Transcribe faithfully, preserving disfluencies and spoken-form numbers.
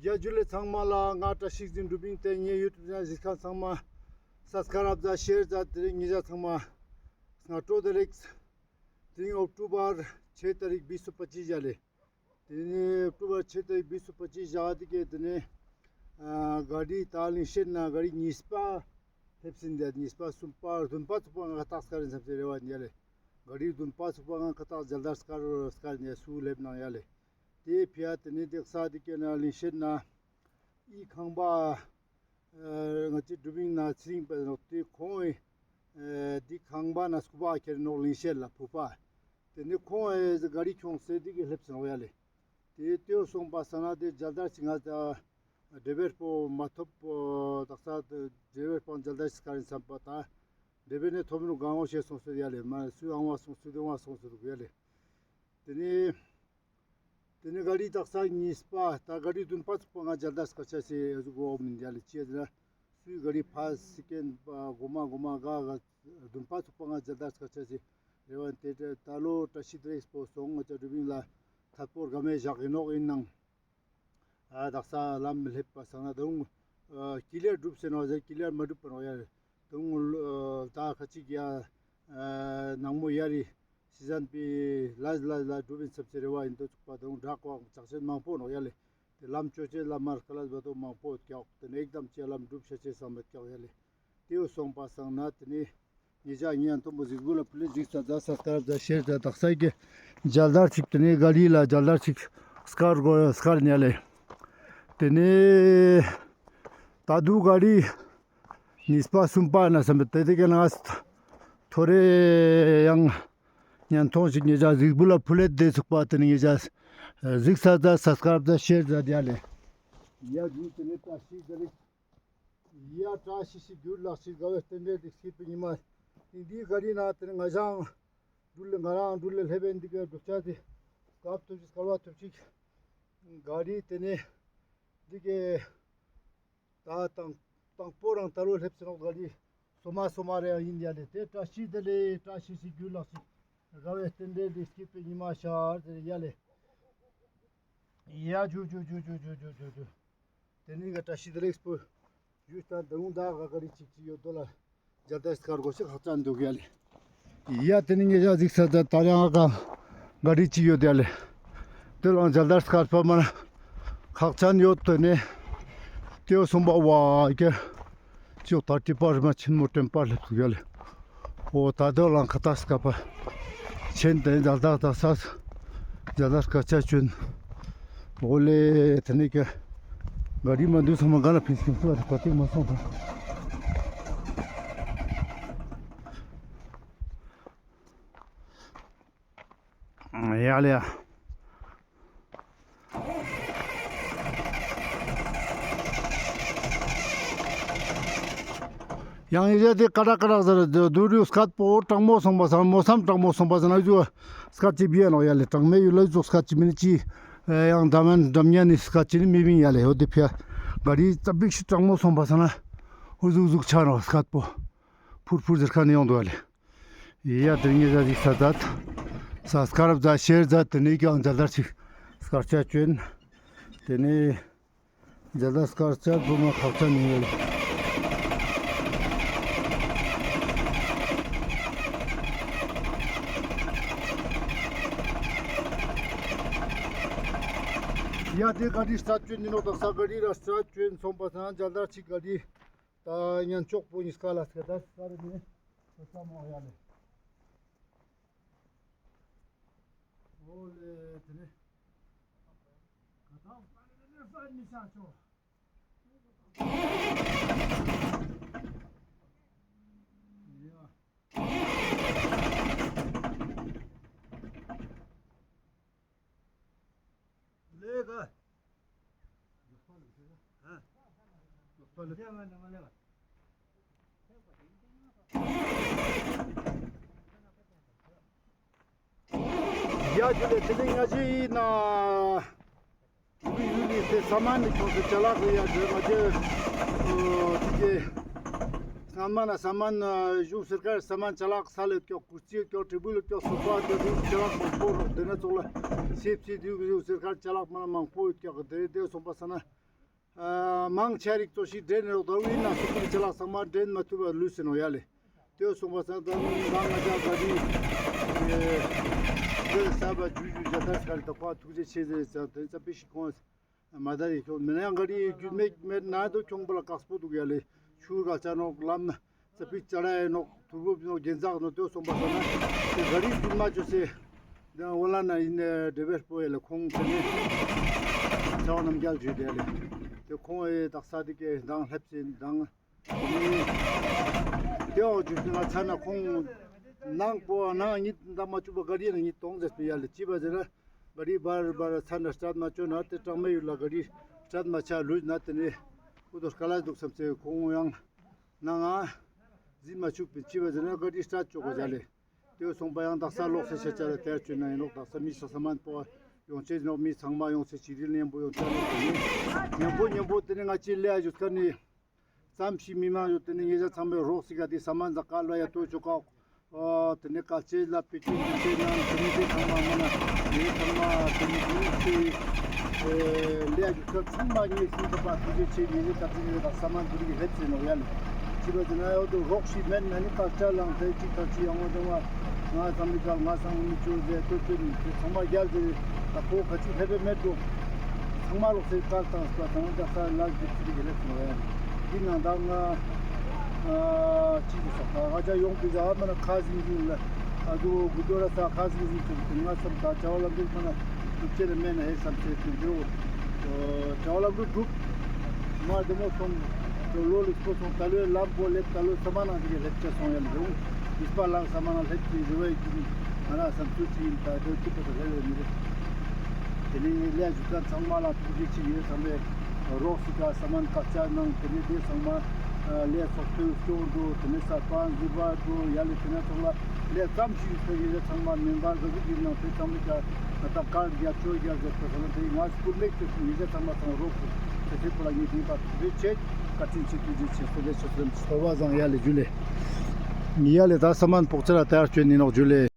ཡ་ཇུ་ལེ་ཚང་མ་ལ། ང་བཀྲ་ཤིས་འཛིན་གྲུབ་ཨིན། ཏེ་ངའི་ཡུ་ཊུབ་ཆེ་ནལ་གཟིགས་མཁན་ཚང་མ་སབ་སི་ཀ་རབ་ཛད་ཤེར་ཛད། དེ་རིང་ཉེ་ཞ་ཚང་མ་སྔ་དྲོ་བདེ་ལེགས། དེ་རིང་ཨོག་ཊོ་བར་ཆེ་ཏ་རིག་བིས་སོ་པ་ཅིས་ཞག་ལེ། དེ་ནེ་ཨོག་ཊོ་བར་ཆེ་ཏ་རིག་བིས་སོ་པ་ཅིས་ཞག་དེ་ཀ་དེ་ནེ་ཨ་ག་རི་ད་ལིང་ཤེད་ནེ་ག་རི་ཉིས་པ་ལེབས་ཨིན། དེ་ཉིས་པ་གསུམ་པ་བདུན་པ་ཚུགས་པ་ང་ཏག་སྐར་ཨིན་སམ་སེ་རེ་བ་ཨིན་ཡ་ལེ། ག་རི་བདུན་པ་ཚུགས་པ་ང་ཀ་ཏག་མཇལ་དར་སྐར་སྐར་ཨིན་ཡ་སུ་ལེབས་ནང་ཡ་ལེ། དེ་ཕི་ཡ་དེ་ནེ་དེ་ས་དེ་ཀ་ནེ་ལིང་ཤེད་ནེ་ཨི་ཁང་པ་ཨ་ང་ཅི་གྲུབ་ཨིན་ན་ཚེ་རིང་པ་ནོག། དེ་ཁོང་ཨེ་དེ་ཁང་པ་ནེ་སྐུ་པ་ཁྱེར་ནོག་ལིང་ཤེད་ལ་ཕུ་པ། དེ་ནེ་ཁོང་ཨེ་ག་རི་ཁྱོངས་སེ་དེ་ཀ་ལེབས་སེ་ནོག་ཡ་ལེ། དེ་ལྟོས་སོང་པ་སང་ན་དེ་མཇལ་དར་ཅིག་ང་ད་ཌེ་བེར་པོ་མ་ཐོབ་པོ་དག་ས་ཌེ་བེར་པོ་མཇལ་དར་ཅིག་སྐར་ཨིན་སམ་པ་ད་ཌེ་བེར་ནེ་ཐོབ་ནོག་གང་བོ་ཤེས་སོང་སེ་ཡ་ལེ། མ་སུ་ཨང་བ་སོང་སེ་དེ་བ་སོང་སེ་དུག་ཡ་ལེ། དེ་ནེ་དེ་ནེ་ག་རི་དག་ས་ཉིས་པ་ད་ག་རི་བདུན་པ་ཚུགས་པ་ང་མཇལ་དར་སྐར་ཆ་སེ་ཨ་ཟུག་གོ་མིན་ཡ་ལེ། ཅི་ཡ་ཟེར་ན་སུའི་ག་རི་ཕ་སི་ཀེན་པ་གོ་མ་གོ་མ་ག་ག་བདུན་པ་ཚུགས་པ་ང་མཇལ་དར་སྐར་ཆ་སེ་རེ་བ་ཨིན། དེ་ད་ལོ་བཀྲ་ཤིས་བདེ་ལེགས་པོ་སོང་ང་ཅ་གྲུབ་ཨིན་ལ་ཐད་པོ་དགའ་མོ་ཞག་ཨིན་ནོག་ཨིན་ནང་ཨ་དག་ས་ལམ་ལེབས་པ་སང་ན་དུང་ཨ་ཀི་ལེར་གྲུབ་སེ་ནོག་ཟེར། ཀི་ལེར་མ་གྲུབ་པ་ནོག་ཡ་ལེ། དུང་ཨ་ད་ཁ་ཅིག་ཡ་ཨ་ནང་མོ་ཡ་རི་སི་ཟན་པི་ལ་ལ་ལ་གྲུབ་ཨིན་སམ་སེ་རེ་བ་ཨིན། དོ་ཚུགས་པ་དུང་བྲག་བག་ཅག་ཆེན་མང་པོ་ནོག་ཡ་ལེ། དེ་ལམ་ཅོ་ཅེས་ལ་མར་ཁ་ལ་བ་དོ་མང་པོ་ཀྱག། དེ་ནེ་ཨེག་དམ་ཅེ་ལམ་གྲུབ་ཤ་ཅེས་སམ་པ་ཀྱག་ཡ་ལེ། དེ་བོ་སོང་པ་སང་ན་དེ་ནེ་ཉེ་ཞ་ཉན་དུམ་བོ་གཟིགས་གུ་ལ་པི་ལིས་གཟིགས་ས་ཛད་སབ་སི་ཀ་རབ་ཛད་ཤེར་ཛད། དག་ས་ཀེ་མཇལ་དར་ཅིག་དེ་ནེ་ག་རི་ལ་མཇལ་དར་ཅིག་སྐར་གོ་སྐར་ཨིན་ཡ་ལེ། དེ་ནེ་ད་དུང་ག་རི་ཉིས་པ་གསུམ་པ་ན་སམ་པ་དེ་དེ་ཀ་ན་ཐོ་རེ་ཡང་ཉན་ཐོང་ཞིག་ཉེ་ཞ་གཟིགས་གུ་ལ་ཕུལ་ལེ། དེ་ཚུགས་པ་དེ་ནེ་ཉེ་ཞ་གཟིགས་ས་ཛད་སབ་སི་ཀ་རབ་ཛད་ཤེར་ཛད་ཡ་ལེ། ཡ་ཇུ་དེ་ནེ་བཀྲ་ཤིས་བདེ་ལེགས། ཡ་བཀྲ་ཤིས་ཤིས་གྱུར་ལགས་ཤིག། དགའ་བའི་རྟེན་འབྲེལ་འདི་སྐྱིད་པའི་ཉི་མ། དེ་འདི་ག་རི་ན་དེ་ནེ་ང་ཞང་འགྲུལ་ལེ་ང་རང་འགྲུལ་ལེ་ལེབས་ཨིན། འདི་ག་འགྲུལ་ཆ་དེ་སྐབས་ཐོབ་ཅིག་སྐལ་བ་ཐོབ་ཅིག་ག་རི་དེ་ནེ་འདི་ག་ད་དང་དང་པོ་རང་ད་ལོ་ལེབས་སེ་ནོག་ག་རི་སོ་མ་སོ་མ་རེ་ཨིན་ཡ་ལེ། དེ་བཀྲ་ཤིས་བདེ་ལེགས། བཀྲ་ཤིས་ཤིས་གྱུར་ལགས་ཤིག། དགའ་བའི་རྟེན་འབྲེལ་འདི་སྐྱིད་པའི་ཉི་མ་ཤར་ཟེར་ཡ་ལེ། ཡ་ཇུ་ཇུ། དེ་ནེ་ག་བཀྲ་ཤིས་བདེ་ལེགས་པོ་ཞུས་ཏེ་དུང་ད་ག་ག་རི་ཅིག་ཅིག་ཡོད་དོ་ལ་མཇལ་དར་སྐར་གོ་ཤེས་ཁག་ཅན་དུག་ཡ་ལེ། ཡ་དེ་ནེ་ཉེ་ཞ་གཟིགས་ས་ཛད། ད་རང་ཨ་ཀ་ག་རི་ཅིག་ཡོད་ཡ་ལེ། དེ་ལ་མཇལ་དར་སྐར་པ་མ་ན་ཁག་ཅན་ཡོད། དེ་ནེ་དེ་བོ་སོང་པ་བ་ཀེ་ཅོག་ད་ཏི་པར་མ་ཆེན་མོ་ཏེམ་པར་ལེབས་དུག་ཡ་ལེ། འོ་ད་དོ་ལང་ཁ་ཏག་སྐར་པ་ཆེན་དེ་མཇལ་དར་དག་ས་མཇལ་དར་སྐར་ཆ་ཅོ་ཨིན། འོ་ལེ་དེ་ནེ་ཀེ་ག་རི་མ་འདུག་ཚང་མ་ག་ལ་ཕིན་སྐྱོང་སུ་བ་དེ་ཁོ་ཏེ་མ་སོང་ད། ཡ་ལེ་ཡ། ཡང་ཡི་ཟེར་ཏེ་ཀ་རག་ཀ་རག་ཟེར་དུ་རུ་སྐད་པོ་གྲང་མོ་སོང་པ་སང་མོ་སམ་གྲང་མོ་སོང་པ་སང་ན་ཡུ་སྐད་ཅིག་བི་ཡ་ནོག་ཡ་ལེ། གྲང་མེ་ཡུ་ལ་ཡུ་སྐད་ཅིག་མི་ནི་ཅི་ཡང་འདམ་ཡན་འདམ་ཉན་ནི་སྐད་ཅིག་ནི་མི་བིན་ཡ་ལེ། འོ་དེ་ཕི་ཡ་ག་རི་ཙ་པིག་ཤི་གྲང་མོ་སོང་པ་སང་ན་འུ་ཟུག་འུ་ཟུག་ཆ་ནོག་སྐད་པོ་ཕུར་ཕུར་ཟེར་ཁན་ནི་ཡོང་དུག་ཡ་ལེ། ཡ་དེ་ཉེ་ཞ་གཟིགས་ས་ཛད། སབ་སི་ཀ་རབ་ཛད་ཤེར་ཛད། དེ་ནེ་ཀེ་ཡང་མཇལ་དར་ཅིག་སྐར་ཆ་ཅོ་ཨིན། དེ་ནེ་མཇལ་དར་སྐར་ཆ་བུ་མ་ཁག་ཅན་ཨིན་ཡ་ལེ། ཡ་དེ་ག་རི་སྐར་ཆ་ཅོ་ཨིན་ནོག། ད་ས་ག་རི་ར་སྐར་ཆ་ཅོ་ཨིན་སོང་པ་སང་མཇལ་དར་ཅིག་ག་རི། ད་ཉན་ཅོག་པོ་ཉིས་ཀ་ལ་སྐད་ད་སྐར་ནི་ད་ས་མོ་ཡ་ལེ། འོ་ལེ་དེ་ནེ་ད་ད་ས་མི་ཆ་ཅོ། ཡ། ལེ་ག། ཡ་ཇུ་ལེ། དེ་ནེ་ང་ཞི་ཡིན་ན། ཡུལ་ལི་སེ་ས་མན་ནི་ཁྱོངས་སེ་ཅ་ལག་ལ་ཡ་ཇུ་ང་ཞི་ཨོ་དེ་ཀེ་སྔན་མ་ན་ས་མན་གཞུང་སར་ཀར་ས་མན་ཅ་ལག་ས་ལེ་ཀྱོག་ཀུར་སི་ཀྱོག་ཀྲི་བུལ་ཀྱོག་སོ་ཕ་དེ་རུ་ཅ་ལག་མང་པོ་རོགས་དེ་ན་ཙོགས་ལ་སེ་ཕི་དེ་གཞུང་སར་ཀར་ཅ་ལག་མ་ན་མང་པོ་ཡོད་ཀྱོག་དེ་དེ་སོང་པ་ས་ན་ ཨ་མང་ཆེ་རིགས་ཚོ་ཞིག་འདྲེན་ཡོད་དོ། ཡིན་ན་སུ་ཁུར་ཅ་ལག་ཚང་མ་འདྲེན་མ་ཐུབ་པ་ལུས་སེ་ནོག་ཡ་ལེ། དེ་སོང་པ་སང་ད་ང་ང་ཅག་ག་རི་དེ་ས་བ་ཇུ་ཇུ་ཇ་ཏར་སྐལ་དོ་ཁོ་ཐུགས་རྗེ་ཆེ་ཟེར་ཙ་དེ་ཙ་པི་ཞིག་ཁོང་མ་ད་རིག་ཁྱོང་མེད་ན་ཡང་ག་རི་རྒྱུད་མེད་མེད་ན་དོ་ཁྱོང་པ་ལ་དཀགས་པོ་འདུག་ཡ་ལེ། ཆུ་ག་ཆ་ནོག་ལམ་ཙ་པིག་ཅ་ལ་ཡ་ནོག་དུར་བུབ་ནོག་གྱེན་འཛེགས་ནོག་དེ་སོང་པ་སང་ན་དེ་ག་རི་རྒྱུན་མ་ཅོས་སེ་དེ་འོ་ལ་ན་ཡིན་ནས་འདྲེ་བེར་པོ་ཡ་ལེ་ཁོང་དེ་ནས་ཆ་བ་རྣམ་རྒྱལ་ཇུས་དེ་ལེ། དེ་ཁོང་ཡི་དག་ས་དེ་གའི་མདང་སླེབས་སེ་མདང་དེ་འོ་ཇུས་ང་ཚ་ན་ཁོང་ནང་པོ་ནང་གཉིད་འདང་མ་བཅུག་པ་ག་རི་ན་གཉིད་གཏོང་ཟེར་པི་ཡ་ལེ། ཅི་བ་ཟེར་ན་ག་རི་བར་བར་ཚ་ན་སྟྲད་མ་ཅོ་ན་དེ་གྲང་མེ་ཡུལ་ལ་ག་རི་སྟྲད་མ་ཆ་ལུས་ན་དེ་ནས་ཨུ་དོ་སྐ་ལ་འདུག་བསམ་སེ་ཁོང་ཡང་ན་ང་འཛིན་མ་བཅུག་པིན། ཅི་བ་ཟེར་ན་ག་རི་སྟྲད་ཅོ་གོ་ཟ་ལེ། དེ་སོང་པ་ཡང་དག་ས་ལོག་སེ་ཤ་ཆ་ལ་དེར་ཆུ་ན་ཡིན་ནོག། དག་ས་མི་ས་ས་མན་པོ་ཡོང་ཆེ་ནོག། མི་ཚང་མ་ཡོང་ཆེ་ཅི་རིལ་ཉན་པོ་ཡོང་ཆེ་ནོག། ཉན་པོ་ཉན་པོ་དེ་ནས་ང་ཅི་ལེ་ཨ་ཞུ་ཁ་ནི་ཙམ་ཞིག་མི་མང་ཡོད། དེ་ནས་ཉེ་ཞ་ཚང་མས་རོགས་སི་ག་དེ་ས་མན་ཛ་ཀ་ལ་ཡ་ཏོ་ཆོ་ཀ་ཨོ་དེ་ནས་ཀ་ཅེ་ལ་པི་ཀིན་དེ་ཆེ་ནང་དེ་ནས་དེ་ཚང་མ་མ་ན་དེ་ཚང་མ་དེ་ནས་དེ་ནས་ཆེ་ལེ་ཨ་ཞུ་ཁ་ཚང་མ་ངེས་སུ་ད་པ་དེ་ཆེ་ཉེ་ཞ་ད་དེ་ནས་ད་ས་མན་དེ་རིགས་ལེབ་ཟེར་ནོག་ཡ་ལེ། ཅི་བ་ཟེར་ན་ཡོད་དོ་རོགས་ཤིག་མེད་ན་ནི་ཀ་ཅ་ལང་ཏེ་ཅིག་ད་ཅི་ཡང་བ་དང་བ་ང་ཚང་མི་ཀ་ང་ཚང་མི་ཅོ་ཟེར་ཏོ་ཏོ་ནི་ཚང་མ་རྒྱལ་ཟེར་ད་ཁོ་ག་ཅི་ལྷེབ་བེ་མེད་དོ། ཚང་མ་ལོག་སེ་ཀ་ཏང་སྤ་ཚང་ད་ས་ལ་ཟེར་ཅི་གི་ལེ་ཚང་བ་ཡ་ཡིན་ནང་ད་ང་ཅི་ཟེར་ས་ད་ང་ཅ་ཡོང་པི་ཟ་མ་ན་ཁ་ཟིང་ཟིང་ལ་ཨ་དོ་གུ་དོ་ར་ས་ཁ་ཟིང་ཟིང་ཅིག་ང་ཚང་ད་ཅ་བ་ལ་འདུག་མ་ན་སྒྲུབ་ཆེ་ལ་མེད་ན་ཧེ་བསམ་ཆེ་ཅིག་འདུག། བྱ་བ་ལ་འགྲུབ་འགྲུབ། མ་བདེ་མོ་སོང་། ལོ་ལེགས་པོ་སོང་། ད་ལོའི་ལམ་པོ་ལེབ་ད་ལོ་ས་མ་ནང་དེ་གའི་ལེབ་ཆ་སོང་ཡ་ལེ་རུང་། ཡིས་པ་ལང་ས་མ་ནང་ལེབ་ཀྱི་རི་བའི་ཀྱི་ང་རང་བསམ་ཚུལ་ཅི་ཡིན་ད་དོ་ཅི་པོ་ད་ལེབ་ཡོད་མི་རེད། དེ་ནས་ངས་ལས་ཞུ་ཁན་ཚང་མ་ལ་ཐུགས་རྗེ་ཆེ་ཡོད་བསམ་པས་རོགས་སི་ཀ་ས་མ་ནང་ཀ་ཅ་ནང་དེ་ནས་དེ་ཚང་མ་ལས་ཚོགས་ཕེའུ་སྐྱོང་འགྲོ་དེ་ནས་ས་པང་ཟུར་བ་འགྲོ་ཡ་ལེ་དེ་ནས་ཚོགས་ལ་ལས་ཙམ་ཞིག་ཡོད་ས་ཡིན་ལེ་ཚང་མ་མེན་པར་ག་ཟུག་ཡིན་ནང་དེ་ཚང་མ་ཀ་ད་ཀར་རྒྱབ་ཆོས་རྒྱབ་ཟེར་ཏེ་ཟེར་ན་དེ་ང་སྐུལ་མེད་ཀྱི་ཉེ་ཞ་ཚང་མ་ཚང་རོགས་སུ་དེ་ཚེ་པོ་ལ་ངེས་དེ་པར་རེ་ཆེ་བཀའ་དྲིན་ཆེ་ཐུགས་རྗེ་ཆེ་སོ་ལེ་ཆེ་སོ་ལེ་ཚོར་བ་བཟང་ཡ་ལེ་ཇུ་ལེ། ཡ་ལེ་ད་ས་མན་པོག་ཚ་ལ་དར་བཅོས་ནི་ནོག་ཇུ་ལེ།